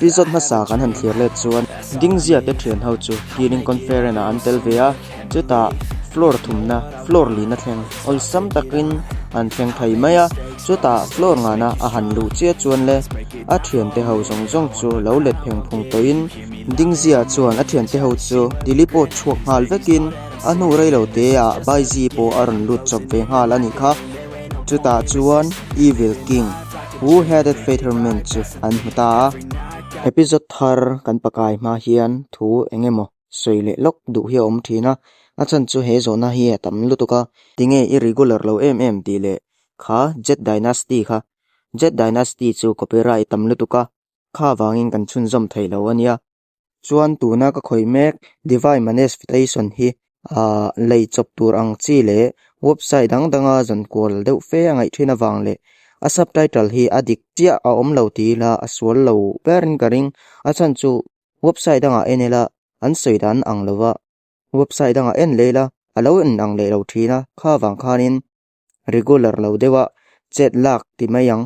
Episode hmasa kan han thlir let chuan Dingzia te thian ho chu Healing Conference ah an tel ve a, chutah floor thumna, floor lina thleng awlsam takin an thleng thei mai a, chutah floor ngana a han luh chiah chuan le a thiante ho zawng zawng chu lo let pheng phung tawhin Dingzia chuan a thiante ho chu teleport chhuak nghal vekin a hnu reilo te ah Baiji pawh a rawn lut chawp ve nghal a nih kha. Chutah chuan Evil King, Wu Headed Featherman chu an hmu ta a. Episode thar kan pakai hma hian thu eng emaw sawi leh lawk duh hi a awm thin a, a chhan chu he zawhna hi a tam lutuk a, tinge i regular lo em em tih leh kha Jet Dynasty kha Jet Dynasty chu copyright tam lutuk a, kha vangin kan chhunzawm thei lo a nia. Chuan tuna ka khawih mek Divine Manifestation hi aah lei chawp tur ang chi leh website dang danga zawn kual deuh fe a ngaih thin avang leh a subtitle hi a dik chiah a awm lo ti ila a sual lo berin ka ring. A chhan chu website dangah en ila an sawi dan ang lova website dangah en leh ila a lo in ang leh lo thin a, kha vang khanin regular lo deuha chet lak ti mai ang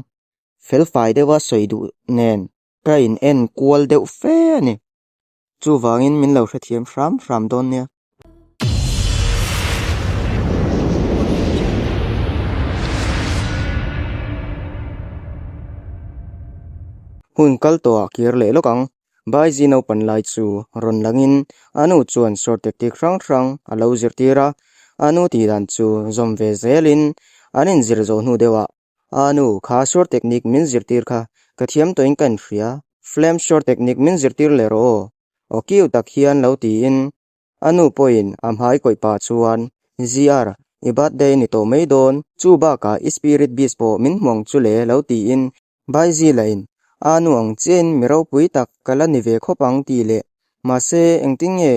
felfai deuha sawi duh nen. Ka in en kual deuh fe a ni. Chuvangin min lo hrethiam hram hram dawn nia. Hun kal tawhah kir leh lawk ang. Baiji naupan lai chu rawn langin a nu chuan short tactic hrang hrang a lo zirtir a. A nu tih dan chu zawm ve zelin an inzir zawh hnu deuhah A nu, kha short technique min zirtir kha ka thiam tawhin ka inhria. Flame short technique min zirtir leh rawh aw. Aw kiu tak hian lo tiin a nu pawhin a hmai kawih pah chuan, ZR, i birthday ni tawh mai dawn, chu bakah i spirit beast pawh min hmuang chu le lo tiin Baiji lahin a nu ang chiahin mi ropui tak ka la ni ve khawp ang tih leh mahse engtin nge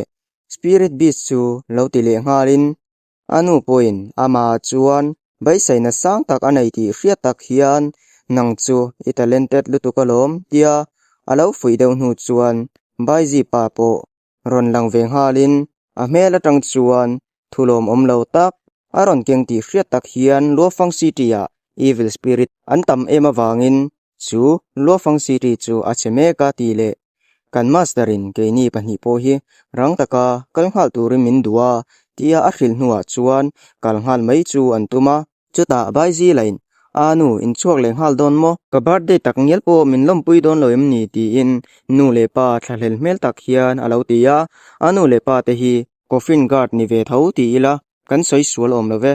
spirit beast chu lo ti leh nghalin A nu pawhin amah chuan beiseina sang tak a nei tih hriat tak hian nang chu i talented lutuk alawm tia a lo fuih deuh hnu chuan Baiji pa pawh rawn lang ve nghalin a hmel atang chuan thulawm awm lo tak a rawn keng tih hriat tak hian Luofang City ah evil spirit an tam em avangin Chu Luofang City chu a che mek a tih leh kan master in keini pahnih pawh hi rang taka kal nghal turin min duh a tia a hrilh hnuah chuan kal nghal mai chu an tum a. Chutah Baiji lain A nu, in chhuak leh nghal dawn maw? Ka birthday tak ngial pawh min lawmpui dawn lo em ni? tiin nu leh pa thlahlel hmel tak hian a lo ti a. A nu leh pa te hi coffin guard ni ve tho ti ila kan sawi sual awm lo ve.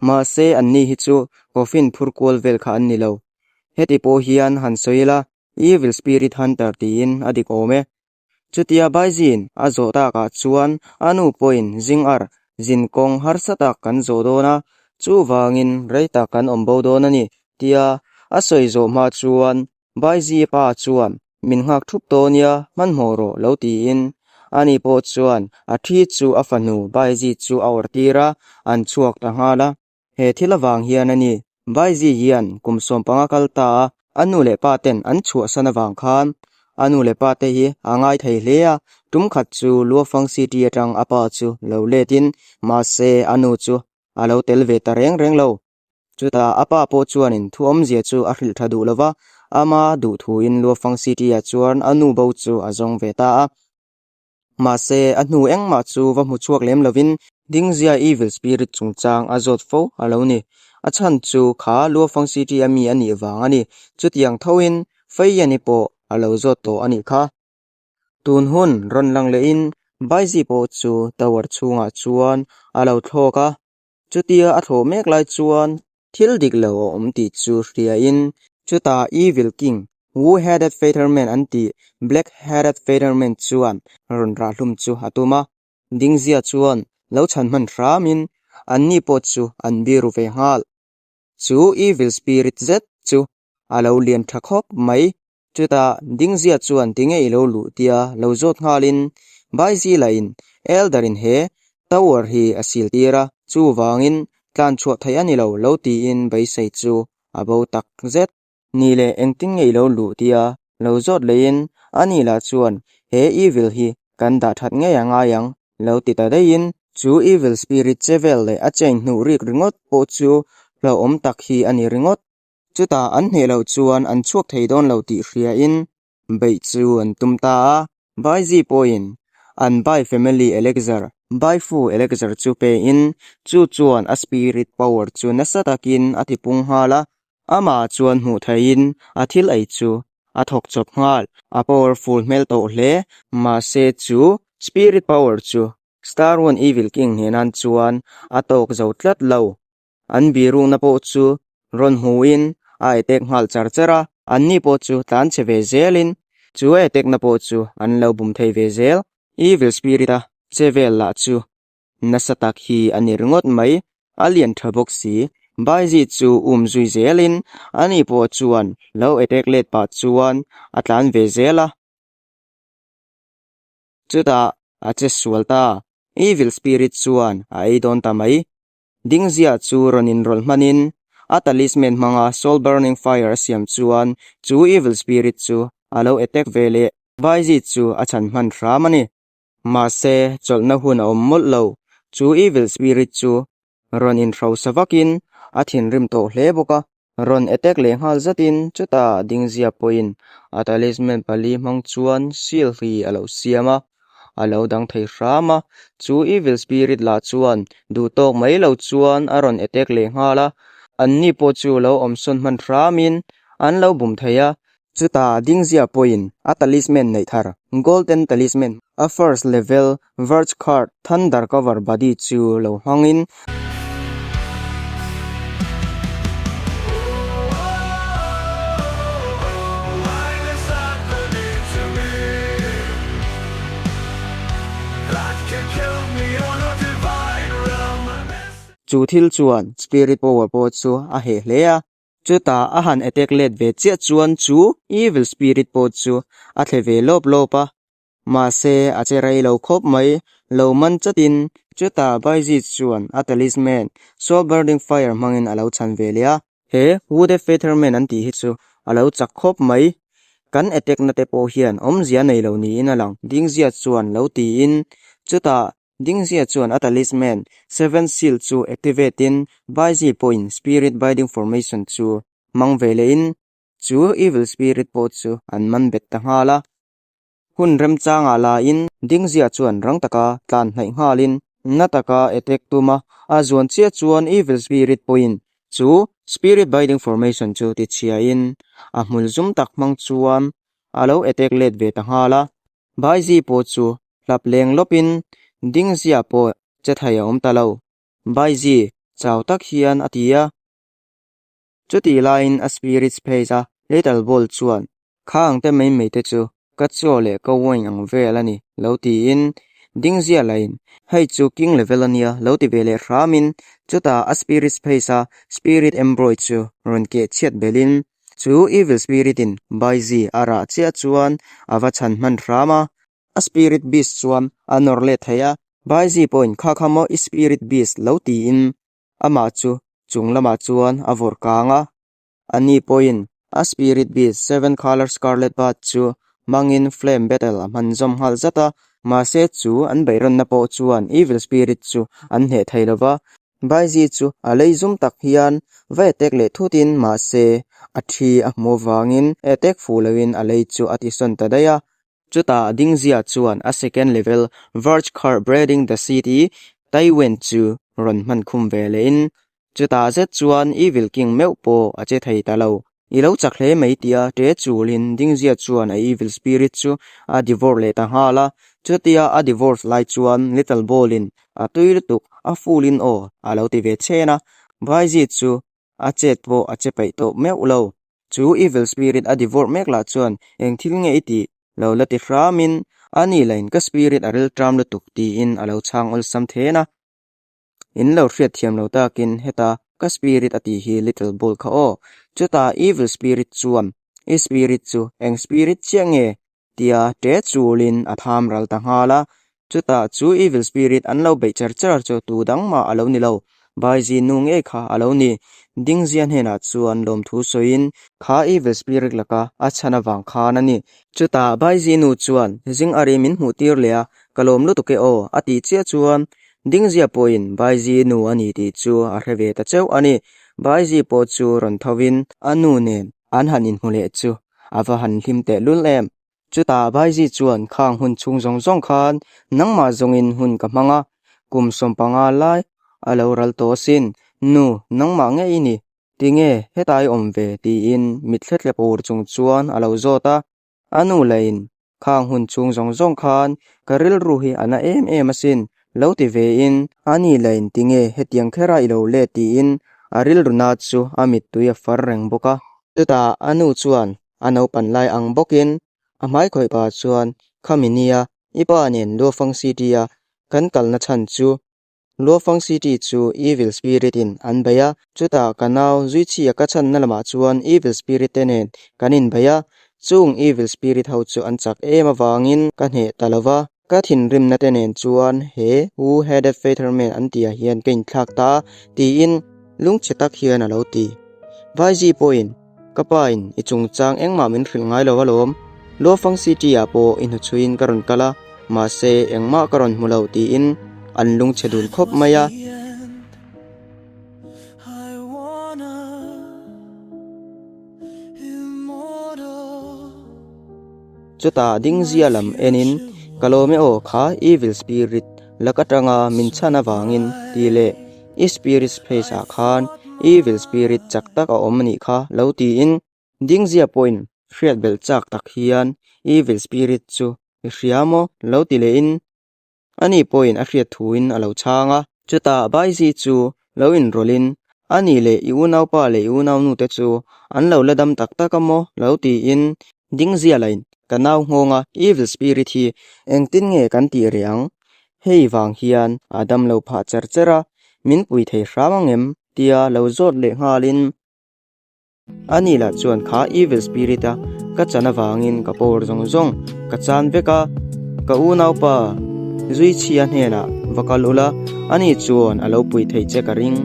Mahse anni hi chu coffin phur kual vel kha an ni lo. Heti pawh hian han sawi ila Evil Spirit Hunter tiin a dik awm e. Chutia Baizin a zawh takah chuan a nu pawhin zing ar zin kawng harsa tak kan zawh dawn a, chuvangin rei tak kan awm bo dawn a ni tia a sawi zawh hma chuan Baiji pa chuan min nghak thup tawh nia hmanhmawh rawh lo tiin ani pawh chuan a thi chu a fanu Baiji chu a awrh tir a, an chhuak ta nghal a. He thil avang hian a ni, Baiji hian kum 15 kal ta a, a nu leh pa ten an chhuahsan avang khan a nu leh pa te hi a ngai thei hle a, tum khat chu Luofang City atang a pa chu lo let in mahse a nu chu a lo tel ve ta reng reng lo. Chutah a pa pawh chuanin thu awmzia chu a hrilh tha duh lo va, ama duh thuin Luofang City-ah chuan a nu bo chu a zawng ve ta a. Mahse, a hnu engmah chu va hmu chhuak lem lovin Dingzia Evil Spirit chungchang a zawt fo a lo ni. A chhan chu kha Luofang City-a mi a nih vang a ni. Chutiang thoin Feiyan-i pawh a lo zawt tawh a nih kha. Tun hun rawn lang lehin Baiji pawh chu tower chhungah chuan a lo thlawk a. Chutia a thlawh mek lai chuan thil dik lo a awm tih chu hriain chutah Evil King, Wu Headed Featherman an tih Black Headed Featherman chuan rawn rah hlum chu a tum a. Dingzia chuan lo chhan hman hramin anni pawh chu an biru ve nghal. Chu Evil Spirit zet chu a lo lian tha khawp mai. Chutah Dingzia chuan tinge i lo luh tia lo zawt nghalin Baiji lahin Elder in he tower hi a sil tir a, chuvangin tlan chhuah theih a ni lo lo tiin beisei chu a bo tak zet. Ni leh engtin nge i lo luh tia lo zawt leiin ani lah chuan he evil hi kan dah that ngei a ngai ang lo ti ta daihin chu evil spirit che vel leh a chain hnuh rik ringawt pawh chu hlauhawm tak hi a ni ringawt. Chutah an hneh loh chuan an chhuak thei dawn lo tih hriain Beih chu an tum ta a, Baiji pawhin an Bai family elixir, Bai Fu elixir chu pein chu chuan a spirit power chu nasa takin a tipung nghal a, amah chuan hmuh theihin a thil ei chu a thawk chawp nghal. A powerful hmel tawh hle, mahse chu spirit power chu Star One Evil King hnenan chuan a tawk zo tlat lo. An birukna pawh chu rawn hmuin a attack nghal char char a, anni pawh chu tlan chhe ve zelin chu a attack na pawh chu an lo bum thei ve zel. Evil Spirit a che vel lah chu nasa tak hi a ni ringawt mai, a lian tha bawk si. Baiji chu um zui zelin ani pawh chuan lo attack let pah chuan a tlan ve zel a. Chutah a che sual ta, Evil Spirit chuan a ei dawn ta mai. Dingzia chu rawn inrawlh hmanin a talisman hmanga soul burning fire a siam chuan chu evil spirit chu a lo attack ve leh Baiji chu a chhan hman hram a ni. Mahse, chawlhna hun a awm mawlh lo, chu evil spirit chu rawn inhrosa vakin a thinrim tawh hle bawk a, rawn attack leh nghal zatin chutah Dingzia pawhin a talisman pali hmang chuan seal hi a lo siam a. A lo dang thei hram a, chu evil spirit lah chuan duh tawk mai lo chuan a rawn attack leh nghal a, anni pawh chu lo awm sawn hman hramin an lo bum thei a, chutah Dingzia pawhin a talisman neih thar Golden Talisman a first level Verge Card Thunder Cover Body chu lo hmangin. Chu thil chuan Spirit Power pawh chu a heh hle a, chutah a han attack let ve chiah chuan chu Evil Spirit pawh chu a thle ve lawp lawp a, Mahse, a che rei lo khawp mai, lo man chatin chutah Baiji chuan a talisman, Soul Burning Fire hmangin a lo chhan ve leh a. He Wooded Featherman an tih hi chu a lo chak khawp mai, kan attack na te pawh hian awmzia nei lo niin a lang, Dingzia chuan lo tiin chutah Dingzia chuan a talisman, Seven Seal chu activate in Baiji pawhin Spirit Binding Formation chu hmang ve lehin chu Evil Spirit pawh chu an man bet ta nghal a. Hun remchangah laiin Dingzia chuan rang taka tlan hnaih nghalin na taka attack tum a, a zuan chiah chuan Evil Spirit pawhin chu Spirit Binding Formation chu tichhiain a hmul zum tak hmang chuan a lo attack let ve ta nghal a. Baiji pawh chu hlap leng lawpin Dingzia pawh che thei a awm ta lo. Baiji, chau tak hian a ti a. Chutih laiin a spirit space a little ball chuan kha ang te mai mai te chu ka chaw leh ka wine ang vel a ni lo tiin Dingzia lain hei chu king level a nia lo ti ve leh hramin chutah a spirit space a spirit embroid chu rawn keh chhiat belhin chu evil spirit in Baiji a rah chiah chuan a va chhan hman hram a. A spirit beast chuan a nawr let thei a, Baiji pawhin kha kha maw i spirit beast lo tiin Amah chu chung lamah chuan a vawrh kang a, ani pawhin a Spirit Beast Seven Colour Scarlet Bud chu hmangin Flame Battle a hman zawm nghal zat a, mahse chu an beihrawnna pawh chuan Evil Spirit chu an hneh thei lo va. Baiji chu a lei zum tak hian va attack leh thutin mahse a thi a hmuh avangin attack fuh loin a lei chu a tisawn ta daih a. Chutah Dingzia chuan a second level Verge Car Breading the City Taiwan chu rawn hman khum ve lehin chutah zet chuan Evil King meuh pawh a che thei ta lo. I lo chak hle mai tia ṭe chulin Dingzia chuan a Evil Spirit chu a divorce leh ta nghal a. Chutia a divorce lai chuan Little Ball in a tui lutuk a full in aw a lo ti ve chhen a. Baiji chu a chet pawh a che peih tawh meuh lo. Chu evil spirit a divorce mek lah chuan eng thil nge i tih lo la ti hramin a ni lain ka spirit a ril ṭam lutuk tiin a lo chhang awlsam then a. In lo hriat thiam lo takin heta ka spirit a tih hi little ball kha aw. Chutah evil spirit chuan i spirit chu eng spirit chiah nge tia ṭe chulin a tham ral ta nghal a. Chutah chu evil spirit an lo beih cher cher chu tu dang mah a lo ni lo, Baiji nu ngei kha a lo ni. Dingzia hnenah chuan lawmthu sawiin kha evil spirit laka a chhan avang khan a ni. Chutah Baiji nu chuan zing ari min hmuh tir leh a, ka lawm lutuk e aw a tih chiah chuan Dingzia pawhin Baiji nu a ni tih chu a hre ve ta cheuh a ni. Baiji pawh chu rawn tho in a nu nen an han inhmu leh chu a va han hlim tehlul em. Chutah Baizi chuan khang hun chhung zawng zawng khan nangmah zawngin hun ka hmang a, kum 15 lai a lo ral tawh asin. Nu, nangmah ngei i ni. Tinge hetai awm ve? tiin mitthla tla pur chung chuan a lo zawt a. A nu lahin khang hun chhung zawng zawng khan ka rilru hi a na em em asin lo ti vein a ni lahin tinge hetiang khera i lo let tiin a rilru na chu a mittui a far reng bawk a. Chutah a nu chuan a naupan lai ang bawkin a hmai khawih pa chuan khami nia i pa nen Luofang City a kan kalna chhan chu Luofang City chu Evil Spirit in an bei a, chutah ka nau Zuichhia ka chhanna lamah chuan Evil Spirit te nen kan inbei a, chung Evil Spirit ho chu an chak em avangin ka hneh ta lo va, ka thinrimna te nen chuan he Who Headed Featherman an tihah hian ka inthlak ta a tiin lungchhe tak hian a lo ti. Vaizi pawhin Ka pa in i chungchang engmah min hrilh ngai lo alawm. Luofang City ah pawh i hnuchhuiin ka rawn kal a, mahse engmah ka rawn hmu lo tiin an lungchhe dun khawp mai a. Chutah dingzia lam enin ka lawm e aw kha evil spirit lak atanga min chhan avangin tih leh I spirit space ah khan evil spirit chak tak a awm anih kha lo tiin dingzia pawhin hriat belh chak tak hian evil spirit chu i hria maw lo ti lehin ani pawhin a hriat thuin a lo chhang a. Chutah Baiji chu lo inrawlhin ani leh i unaupa leh i unaunu te chu an lo la dam tak tak a maw lo tiin dingzia lain ka nau nghawnga evil spirit hi engtin nge kan tih reh ang Hei vang hian a dam lo phah cher cher a, min pui thei hram ang em? tia lo zawt leh nghalin ani lah chuan kha evil spirit a ka chan avangin ka power zawng zawng ka chan vek a, ka unaupa Zuichhia hnenah va kal ula ani chuan a lo pui thei che ka ring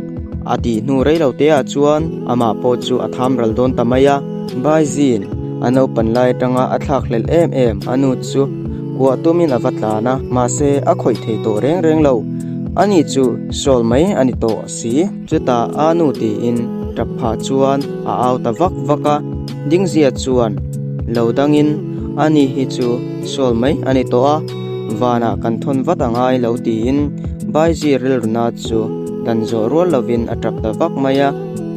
a tih hnu rei lo te ah chuan amah pawh chu a tham ral dawn ta mai a. Baizin a naupan lai atanga a thlak hlelh em em a nu chu kuah tumin a va tlan a, mahse a khawih thei tawh reng reng lo. Ani chu sawl mai a ni tawh si. Chutah a nu tiin tap phah chuan a au ta vak vak a, Dingzia chuan lo dangin ani hi chu sawl mai a ni tawh a, vanah kan thawn vat a ngai lo tiin Baiji rilruna chu dan zawh rual lovin a tap ta vak mai a.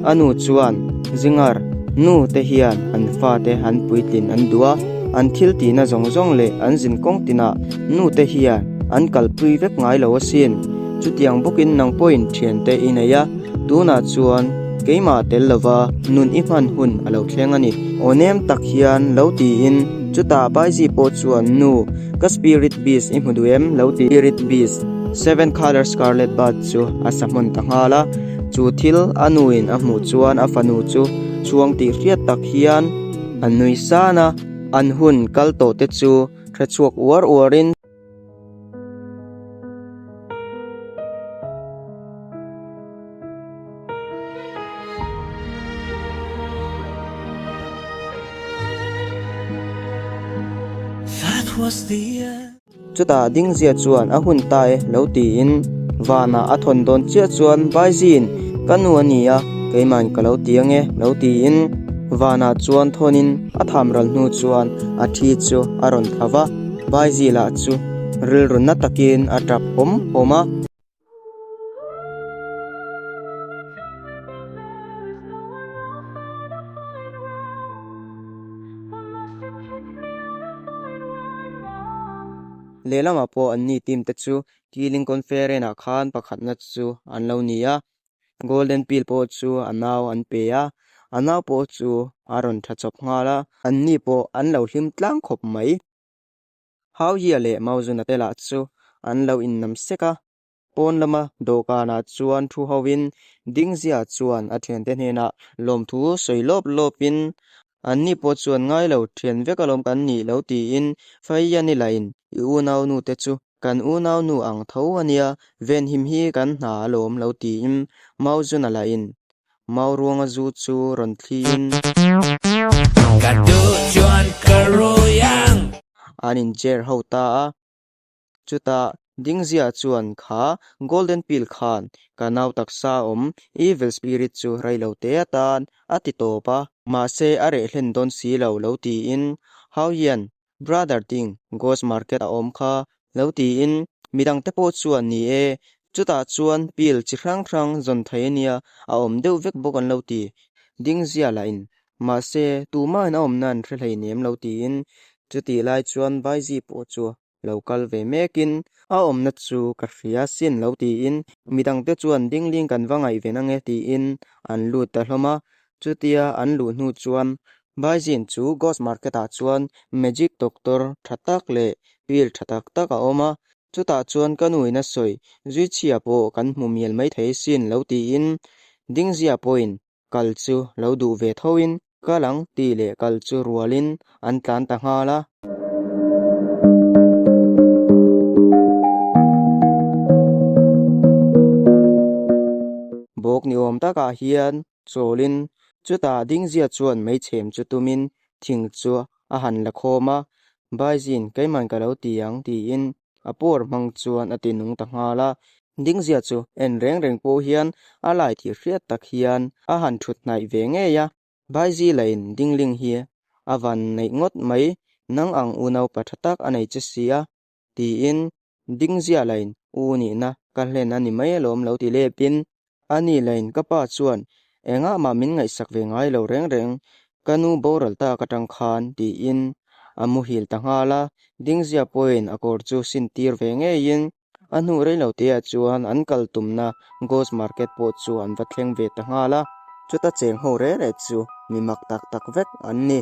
A nu chuan, Zingar, nu te hian an fate an puitlin an duh a, an thil tihna zawng zawng leh an zin kawng tinah nu te hian an kalpui vek ngai lo asin. Chutiang bawkin nang pawhin thiante i nei a, tunah chuan keimah tel lova nun i hman hun a lo thleng a ni. Aw nem tak hian lo tiin chutah Baiji pawh chuan, Nu, ka spirit beast i hmu duh em? lo ti. Spirit beast, seven colour scarlet bud chu a sa hmun ta nghal a. Chu thil a nuin a hmuh chuan a fanu chu chhuang tih hriat tak hian a nui san a, an hun kal tawh te chu hre chhuak uar uarin. That was the end. Chutah Dingzia chuan a hun ta e lo tiin vanah a thawn dawn chiah chuan Baiziin ka nu a ni a, keimahin ka lo ti ange lo tiin vanah chuan thawnin a tham ral hnu chuan a thi chu a rawn thla va, Baizi lah chu rilru na takin a tap hawm hawm a. Lehlamah pawh anni team te chu Keeling Conference ah khan pakhatna chu an lo ni a, Golden Pill pawh chu a nau an pe a, a nau pawh chu a rawn tha chawp nghal a, anni pawh an lo hlim tlang khawp mai. Hauhia leh Mauzuna te lah chu an lo innam sek a, pawn lama dawhkanah chuan thu hovin Dingzia chuan a thiante hnenah lawmthu sawi lawp lawpin anni pawh chuan ngai lo thian vek alawm kan nih lo tiin Faiani lahin i unaunu te chu kan unaunu ang tho ania venhim hi kan hna alawm lo tiin Mauzuna lahin Mauruanga zu chu rawn thliin. Ka duh chuan ka rui ang. An incher ho ta a. Chutah Dingzia chuan kha Golden Pill khan ka nau taksa awm Evil Spirit chu reilo te atan a ti tawp a. Mahse a reh hlen dawn si lo lo tiin Hau hian. Brother Ding, Ghost Market a awm kha lo tiin midangte pawh chuan ni e, chutah chuan pill chi hrang hrang zawn thei a nia, a awm deuh vek bawk an lo ti. Ding zia lahin, Mahse, tumahin a awmna an hre hleinem lo tiin chutih lai chuan Baiji pawh chu lo kal ve mekin a awmna chu ka hria sin lo tiin midangte chuan dingling kan va ngaihven ange tiin an lut ta hlawm a. Chutia an luh hnu chuan Baizin chu Ghost Market ah chuan Magic Doctor tha tak leh pill tha tak tak a awm a, chutah chuan ka nu in a sawi Zuichhia pawh kan hmu mial maithei sin lo tiin Dingzia pawhin kal chu lo duh ve thoin kal ang tih leh kal chu rualin an tlan ta nghal a. Bawk ni awm takah hian chawlin chutah Dingzia chuan meichhem chu tumin thing chu a han la khawm a, Baizin keiman ka lo ti ang tiin A pawr hmang chuan a ti nung ta nghal a, Dingzia chu en reng reng pawh hian a lai tih hriat tak hian a han thut hnaih ve ngei a, Baizi lain Dingling hi a van neih ngawt mai, nang ang unaupa tha tak a nei che si a, tiin Dingzia lain u nihna ka hlen a ni mai alawm lo ti lepin a ni lain ka pa chuan engah mah min ngaihsak ve ngai lo reng reng, ka nu boral tak atang khan tiin a muhil ta nghal a, Dingzia pawhin a kawr chu sin tir ve ngeiin a hnu rei lo teah chuan an kal tumna Ghost Market pawh chu an va thleng ve ta nghal a, chuta cheng ho reh reh chu mi mak tak tak vek an ni.